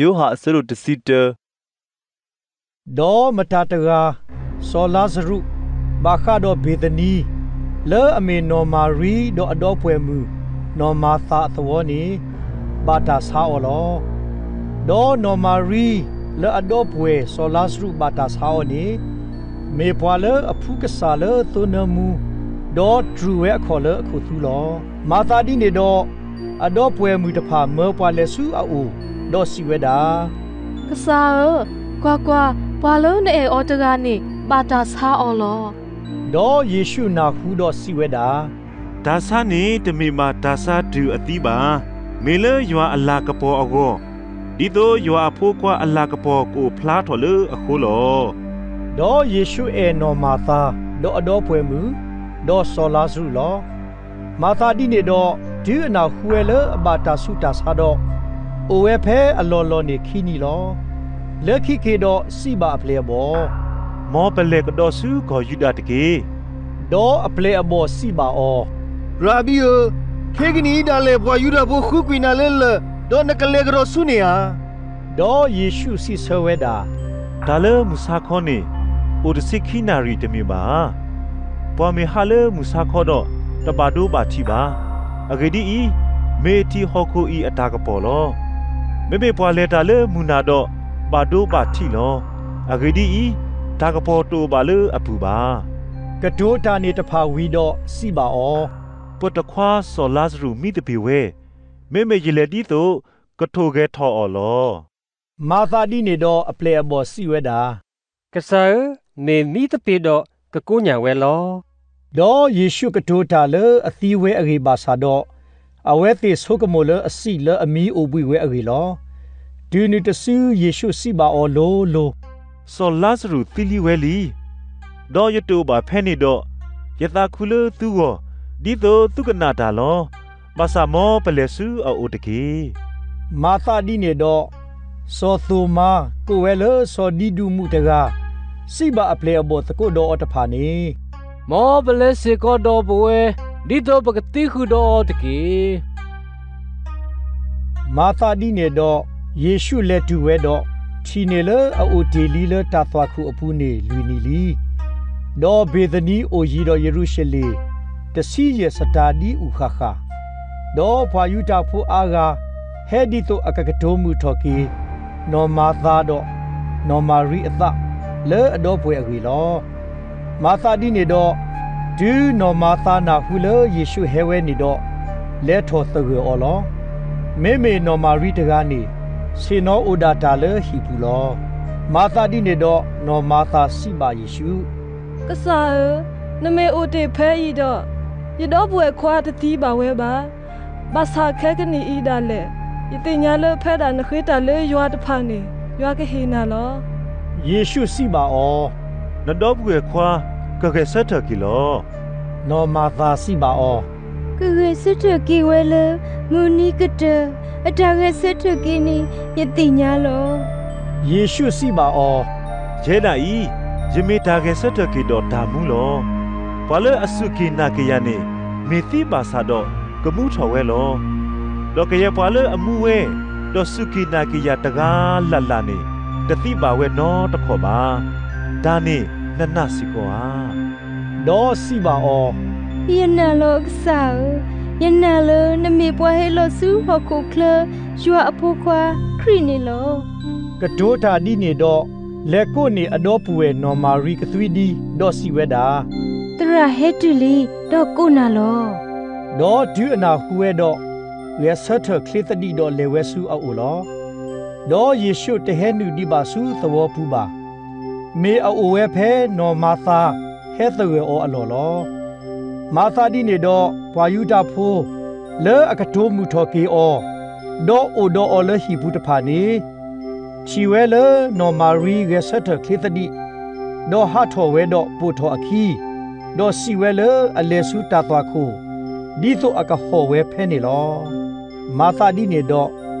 ယိၤဟၣ်အဆၢဒိၣ်တဆံတၢ ဒီးမတၤတဂၤ, စီၤလါစရူး, ဘၣ်ဃးဒီးဘ့ၤသနံ, လၢအမ့ၢ်နီၢ်မၤရံဒီးအဒီပုၢ်ဝဲၢ်မုၣ် နီၢ်မၤသၤအသဝီန့ၣ်, ဘၣ်တၢ်ဆါအီၤလီၤ. ဒီးနီၢ်မၤရံလၢအဒီပုၢ်ဝဲၢ်စီၤလါစရူးဘၣ်တၢ်ဆါအီၤန့ၣ်, မ့ၢ်ပှၤလၢအဖှူကစၢ်လၢသိနၢမူ, ဒီးတြူာ်ဝဲအခီၣ်လၢအခိၣ်သူလီၤ. မၤသၤဒ်န့ၣ်ဒီး, အဒီပုၢ်ဝဲၢ်မုၣ်တဖၣ်မၢပှၤလဲၤဆူအအိၣ်, ဒီးစံးဝဲဒၣ်, ကစၢ်ဧၢ, ကွၢ်ကွၢ်, ပှၤလၢနအဲၣ်အီၤတဂၤန့ၣ် ဘၣ်တၢ်ဆါအီၤလီၤ. ဒီးယ့ၣ်ၡူးနၢ်ဟူဒီးစံးဝဲဒၣ်, တၢ်ဆါန့ၣ်တမ့ၢ်ဘၣ်တၢ်ဆါတုၤအသံဘၣ်. မ့ၢ်လၢယွၤအလၤကပီၤအဂီၢ်, ဒ်သိးယွၤအဖိခွါအလၤကပီၤကအိၣ်ဖျါထီၣ်လၢအဃိလီၤ. ဒီးယ့ၣ်ၡူးအဲၣ်နီၢ်မၤသၤ, ဒီးအဒီပုၢ်ဝဲၢ်မုၣ်, ဒီးစီၤလါစရူးလီၤ. မၤသၤဒ်န့ၣ်ဒီး, တုၤအနၢ်ဟူဝဲလၢအဘၣ်တၢ်ဆူးတၢ်ဆါဒီး, အိၣ်ဝဲဖဲအလီၢ်လီၢ်န့ၣ်ခံနံၤလီၤ. လၢခံက့ၤဒီးစံးဘၣ်အပျဲၢ်အဘီၣ်, မ်ပလဲၤကဒီးဆူကီၢ်ယူဒၤတက့ၢ်. ဒီးအပျဲၢ်အဘီၣ်စံးဘၣ်အီၤ, ရၤဘံဧၢ, ခဲကနံၣ်အံၤဒၣ်လဲာ်ပှၤယူဒၤဖိဃုကွံာ်နၤလၢလၢၢ်, ဒီးနကလဲၤကဒီးဆူန့ၣ်ဧါ. ဒီးယ့ၣ်ၡူးစံးဆၢဝဲဒၣ်, တၢ်လၢမုၢ်ဆါခီန့ၣ်, အိၣ်တဆံခံနၣ်ရံၣ်တမ့ၢ်ဘၣ်ဧါ. ပှၤမ့ၢ်ဟးလၢမုၢ်ဆါခီဒီး, တဘၣ်ဒိဘၣ်ထံးဘၣ်. အဂ့ၢ်ဒ်အံၤ, မ့ၢ်ထံၣ်ဟီၣ်ခိၣ်အံၤအတၢ်ကပီၤလီၤ. မ့မ့ၢ်ပှၤလဲၤတၢ်လၢမုၢ်နၤဒီး, ဘၣ်ဒိဘၣ်ထံးလီၤ. အဂ့ၢ်ဒ်အံၤ, တၢ်ကပီၤတအိၣ်ဘၣ်လၢအပူၤဘၣ်. ကတိၤတၢ်န့ၣ်တဖၣ်ဝံၤဒီးစံးဘၣ်အီၤ, ပတခွါစီၤလါစရူးမံသပ့ၤဝဲ, မ့မ့ၢ်ယလဲၤဒ်သိးကထိၣ်ဂဲၤထီၣ်အီၤလီၤ. မၤသၤဒ်န့ၣ်ဒီးအပျဲၢ်အဘီၣ်စံးဝဲဒၣ်, ကစၢ်ဧၢ, မ့ၢ်မံသပ့ၤဒီးကကိးညၣ်ဝဲလီၤ. ဒီးယ့ၣ်ၡူးကတိၤတၢ်လၢအသံဝဲအဂ့ၢ်ဘၣ်ဆၣ်ဒီး, အဝဲသ့ၣ်ဆိကမိၣ်လၢအစံးလၢအမံအိၣ်ဘှံးဝဲအဂ့ၢ်လီၤ. တုၤနုၤတစုယ့ၣ်ၡူးစံးဘၣ်အီၤလိၤလိၤ, စီၤလါစရူးသံလံဝဲလံ. ဒီးယတအိၣ်ဘၣ်ဖဲန့ၣ်ဒီး, ယသးခုလၢသုဂီၢ်, ဒ်သိးသုကနၣ်တၢ်လီၤ. ဘၣ်ဆၣ်မ်ပလဲၤဆူအအိၣ်တက့ၢ်. မၤသၤဒ်န့ၣ်ဒီး, စီၤသိၤမါကိးဝဲလၢစီၤဒံဒူးမုၣ်တဂၤ, စံးဘၣ်အပျဲၢ်အဘီၣ်သကိးဒီးအီၤတဖၣ်န့ၣ်, မ်ပလဲၤစ့ၢ်ကီးဒီးပဝဲ, ဒ်သိးပကသံဃုာ်ဒီးအီၤတက့ၢ်. မၤသၤဒ်န့ၣ်ဒီး, ယ့ၣ်ၡူးလဲၤတုၤဝဲဒီး, ထံၣ်န့ၢ်လၢအအိၣ်တ့ၢ်လံလၢတၢ်သွၣ်ခိၣ်အပူၤန့ၣ်လွံၢ်နံၣ်လံ. ဒီးဘ့ၤသနံအိၣ်ယံၤဒီးယရူၤၡလ့ၣ်, တဆံယဲၢ်စတၤဒံအုၣ်ဃၣ်ဃၣ်. ဒီးပှၤယူဒၤဖိအါဂၤ, ဟဲဒ်သိးအကကတိၤမုာ်ထီၣ်က့ၤ, နီၢ်မၤသၤဒီး, နီၢ်မၤရံအသး, လၢအဒီပုၢ်ဝဲၢ်အဂ့ၢ်လီၤ. မၤသၤဒ်န့ၣ်ဒီး, တုၤနီၢ်မၤသၤနၢ်ဟူလၢယ့ၣ်ၡူးဟဲဝဲန့ၣ်ဒီး, လဲၤထီၣ်သဂၢၢ်အီၤလီၤ. မ့မ့ၢ်နီၢ်မၤရံတဂၤန့ၣ်, ဆ့ၣ်နီၤအိၣ်ဒၣ်တၢ်လၢဟံၣ်ပူၤလီၤ. မၤသၤဒ်န့ၣ်ဒီးနီၢ်မၤသၤစံးဘၣ်ယ့ၣ်ၡူး, ကစၢ်ဧၢ, နမ့ၢ်အိၣ်တ့ၢ်ဖဲအံၤဒီး, ယဒီပုၢ်ဝဲၢ်ခွါတသံဘၣ်ဝဲဘၣ်. ဘၣ်ဆၣ်ခဲကနံၣ်အံၤဒၣ်လဲာ်, ယသ့ၣ်ညါလၢဖဲဒၣ်နဃ့တၢ်လၢယွၤတဖၣ်န့ၣ်, ယွၤကဟ့ၣ်နၤလီၤ. ယ့ၣ်ၡူးစံးဘၣ်အီၤ, နဒီပုၢ်ဝဲၢ်ခွါကဂဲၤဆၢထၢၣ်က့ၤလီၤ. နီၢ်မၤသၤစံးဘၣ်အီၤ, ကဂဲၤဆၢထၢၣ်က့ၤဝဲလၢမုၢ်နံၤကတၢၢ်, အတၢ်ဂဲၤဆၢထၢၣ်က့ၤန့ၣ်, ယသ့ၣ်ညါလီၤ. ယ့ၣ်ၡူးစံးဘၣ်အီၤ, ယဲဒၣ်အံၤ, ယမ့ၢ်တၢ်ဂဲၤဆၢထၢၣ်က့ၤဒီးတၢ်မူလီၤ. ပှၤလၢအစူၢ်က့ၤနာ်က့ၤယၤန့ၣ်, မ့ၢ်သံဘၣ်ဆၣ်ဒီးကမူထီၣ်ဝဲလီၤ. ဒီးကယဲၢ်ပှၤလၢအမူဝဲ, ဒီးစူၢ်က့ၤနာ်က့ၤယၤတဂၤလၢ်လၢ်န့ၣ်, တသံဘၣ်ဝဲနီတခီၣ်ဘၣ်. တၢ်န့ၣ်နနာ်စ့ၢ်ကီးဧါ. ဒီးစံးဘၣ်အီၤ, ယနာ်လီၤကစၢ်ဧၢ, ယနာ်လၢနမ့ၢ်ပှၤဟဲလီၤဆူဟီၣ်ခိၣ်ချၢ, ယွၤအဖိခွါခရံာ်န့ၣ်လီၤ. ကတိၤတၢ်ဒ်န့ၣ်ဒီး, လဲၤကိးန့ၢ်အဒီပုၢ်ဝဲၢ်နီၢ်မၤရံကသွံဒံ, ဒီးစံးဝဲဒၣ်, သရၣ်ဟဲတုၤလံ, ဒီးကိးနၤလီၤ. ဒီးတုၤအနၢ်ဟူဝဲဒီး, ဂဲၤဆၢထၢၣ်ချ့သဒံးဒီးလဲၤဝဲဆူအအိၣ်လီၤ. ဒီးယ့ၣ်ၡူးတဟဲနုာ်ဒံးဘၣ်ဆူသဝီပူၤဘၣ်. မ့ၢ်အအိၣ်ဝဲဖဲနီၢ်မၤသၤဟဲသဂၢၢ်အီၤအလီၢ်လီၤ. မၤသၤဒ်န့ၣ်ဒီး, ပှၤယူဒၤဖိလၢအကတိၤမုာ်ထီၣ်က့ၤအီၤ, ဒီးအိၣ်ဒီးအီၤလၢဟံၣ်ပူၤတဖၣ်န့ၣ်, ထံၣ်ဝဲလၢနီၢ်မၤရံဂဲၤဆၢထၢၣ်ချ့သဒံး, ဒီးဟးထီၣ်ဝဲဒီးပိာ်ထီၣ်အခံ, ဒီးစံးဝဲလၢအလဲၤဆူတၢ်သွၣ်ခိၣ်, ဒ်သိးအကဟီၣ်ဝဲဖဲန့ၣ်လီၤ. မၤသၤဒ်န့ၣ်ဒီး,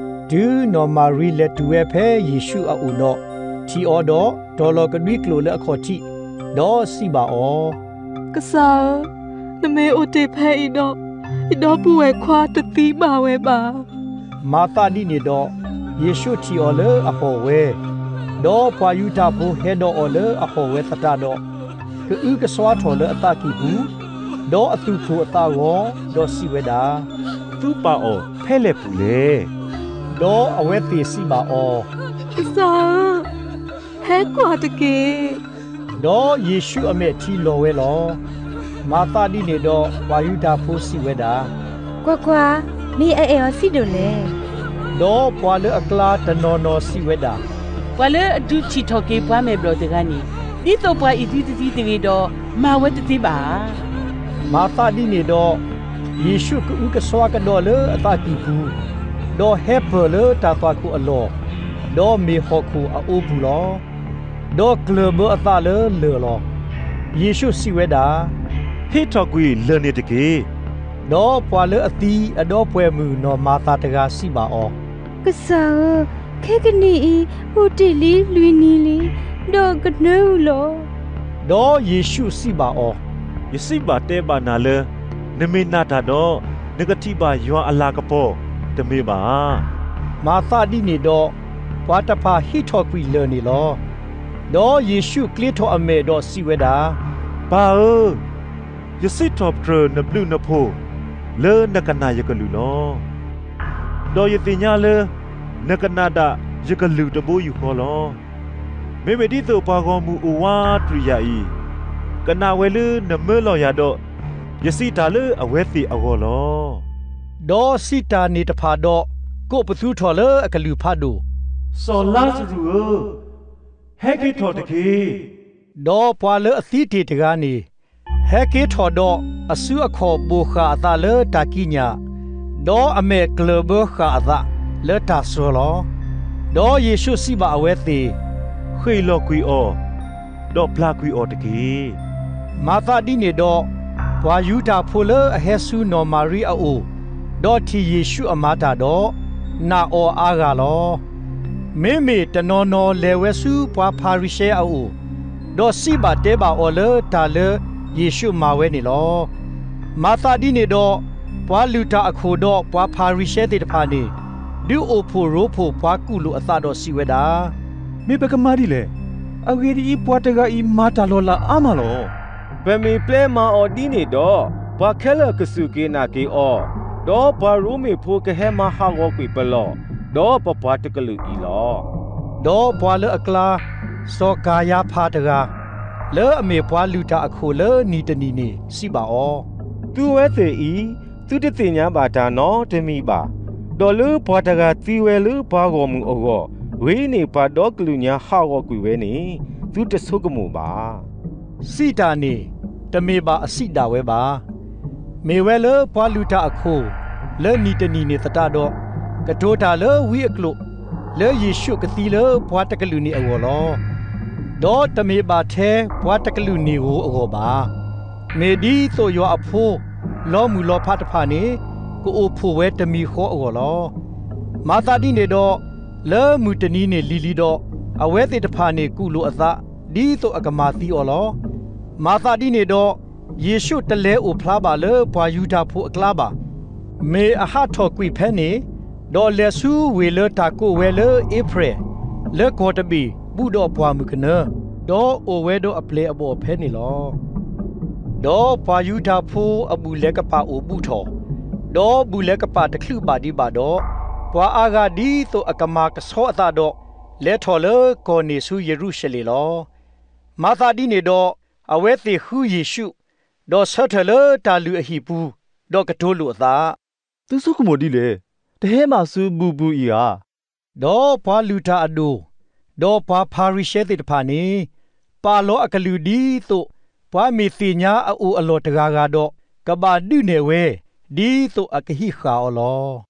တုၤနီၢ်မၤရံလဲၤတုၤဝဲဖဲယ့ၣ်ၡူးအအိၣ်ဒီး, ထံၣ်အီၤဒီးတီၤလီၤကဒွံကျိာ်လၢအခီၣ်ထံး, ဒီးစံးဘၣ်အီၤ, ကစၢ်ဧၢ, နမ့ၢ်အိၣ်တ့ၢ်ဖဲအံၤဒီး, ယဒီပုၢ်ဝဲၢ်ခွါတသံဘၣ်ဝဲဘၣ်. မၤသၤဒ်န့ၣ်ဒီး, ယ့ၣ်ရှူးထံၣ်အီၤလၢအဟီၣ်ဝဲ, ဒီးပှၤယူဒၤဖိဟဲဒီးအီၤလၢအဟီၣ်ဝဲသတးဒီး, ကအုကစွါထီၣ်လၢအသးကံၢ်ပူၤ, ဒီးအသူၣ်ကိၢ်အသးဂီၤ, ဒီးစံးဝဲဒၣ်, သုပာ်အီၤဖဲလဲၣ်ပူၤလဲၣ်. ဒီးအဝဲသ့ၣ်စံးဘၣ်အီၤ, ကစၢ်ဧၢ, ဟဲကွၢ်တက့ၢ်. ဒီးယ့ၣ်ရှူးအမဲာ်ထံလီၤဝဲလီၤ. မၤသးဒ်န့ၣ်ဒီး ပှၤယူဒၤဖိစံးဝဲဒၣ်, ကွၢ်ကွၢ်, မ့ၢ်အအဲၣ်အီၤစံးဒိၣ်လဲၣ်. ဒီးပှၤလၢအကျါတနီၤနီၤစံးဝဲဒၣ်, ပှၤလၢအဒုးထံၣ်ထီၣ်က့ၤပှၤမဲာ်ဘျီၣ်တဂၤန့ၣ်, ဒ်သိးပှၤအံၤသုတသံတဂ့ၤဒီး, မၤဝဲတသ့ဘၣ်ဧါ. မၤသးဒ်န့ၣ်ဒီး, ယ့ၣ်ရှူးကအုကစွါကဒီးလၢအသးကံၢ်ပူၤ, ဒီးဟဲပၢၢ်လၢတၢ်သွၣ်ခိၣ်အလီၢ်, ဒီးမ့ၢ်ဟီၣ်ခိၣ်အအိပူၤလီၤ. ဒီးကျၢၢ်ဘၢအသးလၢလၢၢ်လီၤ. ယ့ၣ်ရှူးစံးဝဲဒၣ်, ဟ့ၣ်ထီၣ်ကွံာ်လၢၢ်န့ၣ်တက့ၢ်. ဒီးပှၤလၢအသံအဒီပုၢ်ဝဲၢ်မုၣ်နီၢ်မၤသၤတဂၤစံးဘၣ်အီၤ, ကစၢ်ဧၢ, ခဲကနံၣ်အံၤအိၣ်တ့ၢ်လံလွံၢ်နံၤလံ, ဒီးကနၢအုၣ်လီၤ. ဒီးယ့ၣ်ရှူးစံးဘၣ်အီၤ, ယစံးဘၣ်တဲဘၣ်နၤလၢ နမ့ၢ်နာ်တၢ်ဒီး, နကထံၣ်ဘၣ်ယွၤအလၤကပီၤ, တမ့ၢ်ဘၣ်ဧါ. မၤသးဒ်န့ၣ်ဒီး, ပှၤတဖၣ်ဟ့ၣ်ထီၣ်ကွံာ်လၢၢ်န့ၣ်လီၤ. ဒီးယ့ၣ်ရှူးကျ့ထီၣ်အမဲာ်ဒီးစံးဝဲဒၣ်, ပၢ်ဧၢ, ယစံးထီၣ်ပတြၢၤနဘျုးနဖှိၣ်လၢနကနၣ်ယကလုၢ်လီၤ. ဒီးယသ့ၣ်ညါလၢ နကနၣ်ဒၣ်ယကလုၢ်တဘိယူၢ်ဃီလီၤ. မ့မ့ၢ်ဒ်သိးပှၤဂီၢ်မုၢ်အိၣ်ဝးတရံးယၤအံၤ, ကနၣ်ဝဲလၢနမၢလီၤယၤဒီး, ယစံးတၢ်လၢအဝဲသ့ၣ်အဂီၢ်လီၤ. ဒီးစံးတၢ်န့ၣ်တဖၣ်ဒီး, ကိးပသူထီၣ်လၢအကလုၢ်ဖးဒိၣ်, စီၤလါစရူးဧၢ, ဟဲက့ၤထီၣ်တက့ၢ်. ဒီးပှၤလၢအသံတ့ၢ်တဂၤန့ၣ်, ဟဲက့ၤထီၣ်ဒီးအစုအခီၣ်ဘိၣ်ဃာ်အသးလၢတၢ်ကံးညာ်, ဒီးအမဲာ်ကျၢၢ်ဘၢဃာ်အသးလၢတၢ်စှၢလီၤ. ဒီးယ့ၣ်ရှူးစံးဘၣ်အဝဲသ့ၣ်, ဃ့ၢ်လီၤကွံာ်အီၤ, ဒီးပျၢ်ကွံာ်အီၤတက့ၢ်. မၤသးဒ်န့ၣ်ဒီး, ပှၤယူဒၤဖိလၢအဟဲဆူနီၢ်မၤရံအအိၣ်, ဒီးထံၣ်ယ့ၣ်ရှူးအမၤတၢ်ဒီး, နာ်အီၤအါဂၤလီၤ. မ့မ့ၢ်တနီၤနီၤလဲၤဝဲဆူပှၤဖၤရံၤၡဲအအိၣ်, ဒီးစံးဘၣ်တဲဘၣ်အီၤလၢတၢ်လၢယ့ၣ်ရှူးမၤဝဲန့ၣ်လီၤ. မၤသးဒ်န့ၣ်ဒီး, ပှၤလုၢ်တၢ်အခိၣ်ဒီးပှၤဖၤရံၤၡဲသ့ၣ်တဖၣ်န့ၣ်, ဒုးအိၣ်ဖှိၣ်ရိဖှိၣ်ပှၤကူၣ်လိာ်အသးဒီးစံးဝဲဒၣ်, မ့ၢ်ပကမၤဒ်လဲၣ်. အဂ့ၢ်ဒ်အံၤ, ပှၤတဂၤအံၤမၤတၢ်လီၤလးအါမးလီၤ. ပမ့ၢ်ပျဲမၤအီၤဒ်န့ၣ်ဒီး, ပှၤခဲလၢာ်ကစူၢ်က့ၤနာ်က့ၤအီၤ, ဒီးပှၤရိမ့ၤဖိကဟဲမၤဟးဂီၤကွံာ်ပလီၢ်, ဒီးပပှၤတကလုာ်အံၤလီၤ. ဒီးပှၤလၢအကျါ, စီၤကၤယၤဖးတဂၤ, လၢအမ့ၢ်ပှၤလုၢ်တၢ်အခိၣ်လၢနံၤတနံၤန့ၣ် စံးဘၣ်အီၤ, သုဝဲသ့ၣ်အံၤ, သုတသ့ၣ်ညါဘၣ်တၢ်နီတမံၤဘၣ်. ဒီးလၢပှၤတဂၤသံဝဲလၢပှၤဂီၢ်မုၢ်အဂီၢ်, ဂ့ၤန့ၢ်ပှၤဒီကလုာ်ညါဟးဂီၤကွံာ်ဝဲန့ၣ်, သုတဆိကမိၣ်ဘၣ်. စံးတၢ်န့ၣ်, တမ့ၢ်ဘၣ်အစံးဒၣ်ဝဲဘၣ်. မ့ၢ်ဝဲလၢပှၤလုၢ်တၢ်အခိၣ်, လၢနံၤတနံၤန့ၣ်သတးဒီး, ကတိၤတၢ်လၢဝံအကျိာ်, လၢယ့ၣ်ရှူးကသံလၢပှၤတကလုာ်န့ၣ်အဂီၢ်လီၤ. ဒီးတမ့ၢ်ဘၣ်ထဲပှၤတကလုာ်န့ၣ်ဧိၤအဂီၢ်ဘၣ်. မ့ၢ်ဒ်သိးယွၤအဖိ, လီမုၢ်လီဖးတဖၣ်န့ၣ်, ကအိၣ်ဖှိၣ်ဝဲတမံၤဃီအဂီၢ်လီၤ. မၤသးဒ်န့ၣ်ဒီး, လၢမုၢ်တနံၤန့ၣ်လံၤလံၤဒီး, အဝဲသ့ၣ်တဖၣ်န့ၣ်ကူၣ်လိာ်အသး, ဒ်သိးအကမၤသံအီၤလီၤ. မၤသးဒ်န့ၣ်ဒီး, ယ့ၣ်ရှူးတလဲၤအိၣ်ဖျါဘၣ်လၢပှၤယူဒၤဖိအကျါဘၣ်. မ့ၢ်အဟးထီၣ်ကွံာ်ဖဲန့ၣ်, ဒီးလဲၤဆူဝ့ၢ်လၢတၢ်ကိးဝဲလၢအ့ဖြဲၣ်, လၢကီၢ်တဘ့ၣ်ဘူးဒီးပှၢ်မုၢ်ကနၢ, ဒီးအိၣ်ဝဲဒီးအပျဲၢ်အဘီၣ်ဖဲန့ၣ်လီၤ. ဒီးပှၤယူဒၤဖိအဘူၣ်လဲၤကပာ်အိၣ်ဘူးထီၣ်, ဒီးဘူၣ်လဲၤကပာ်တချုးဘၣ်ဒံးဘၣ်ဒီး, ပှၤအါဂၤဒ်သိးအကမၤကဆှီအသးဒီး, လဲၤထီၣ်လၢကီၢ်န့ၣ်ဆူယရူၤၡလ့ၣ်လီၤ. မၤသးဒ်န့ၣ်ဒီး, အဝဲသ့ၣ်ဃုယ့ၣ်ရှူး, ဒီးဆၢထၢၣ်လၢတၢ်လုၢ်အဟံၣ်ပူၤ, ဒီးကတိၤလိာ်အသး, သုဆိကမိၣ်ဒ်လဲၣ်. တဟဲဘၣ်ဆူဘူၣ်ဘူၣ်အံၤဧါ. ဒီးပှၤလုၢ်တၢ်အဒိၣ်, ဒီးပှၤဖၤရံၤၡဲသ့ၣ်တဖၣ်န့ၣ်, ပာ်လီၤအကလုၢ်ဒ်သိးပှၤမ့ၢ်သ့ၣ်ညါအအိၣ်အလီၢ်တဂၤဂၤဒီး, ကဘၣ်ဒုးနဲၣ်ဝဲ, ဒ်သိးအကဟံးဃာ်အီၤလီၤ.